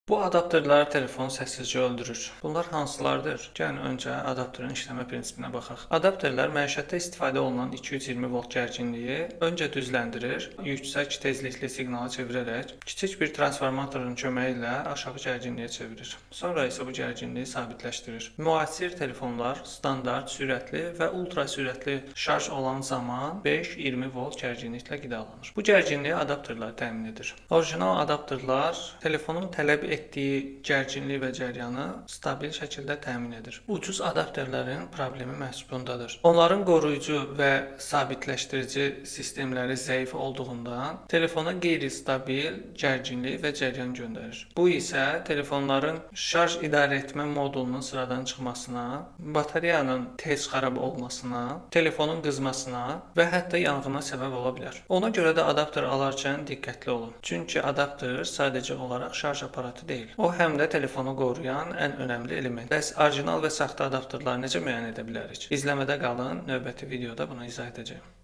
Bu adapterlər telefonu səssizcə öldürür. Bunlar hansılardır? Gəlin öncə adapterın işləmə prinsipinə baxaq. Adapterlər məişətdə istifadə olunan 220 volt gərginliyi öncə düzləndirir, yüksək tezlikli siqnala çevirərək kiçik bir transformatorun köməyi ilə aşağı gərginliyə çevirir. Sonra isə bu gərginliyi sabitləşdirir. Müasir telefonlar standart, sürətli və ultra sürətli şarj olan zaman 5-20 volt gərginliklə qidalanır. Bu gərginliyi adapterlər təmin edir. Orijinal adapterlar telefonun tələb etdiyi gərginlik və cəryanı stabil şəkildə təmin edir. Ucuz adapterlərin problemi məhz bundadır. Onların qoruyucu və sabitləşdirici sistemləri zəif olduğundan telefona qeyri-stabil gərginlik və cəryan göndərir. Bu isə telefonların şarj idarəetmə modulunun sıradan çıxmasına, batareyanın tez xarab olmasına, telefonun qızmasına və hətta yanğına səbəb ola bilər. Ona görə də adapter alarkən diqqətli olun. Çünki adapter sadəcə olaraq şarj aparatı deyil. O həm də telefonu qoruyan ən önəmli element. Bəs orijinal və saxta adapterları necə müəyyən edə bilərik? İzləmədə qalın, növbəti videoda bunu izah edəcəyəm.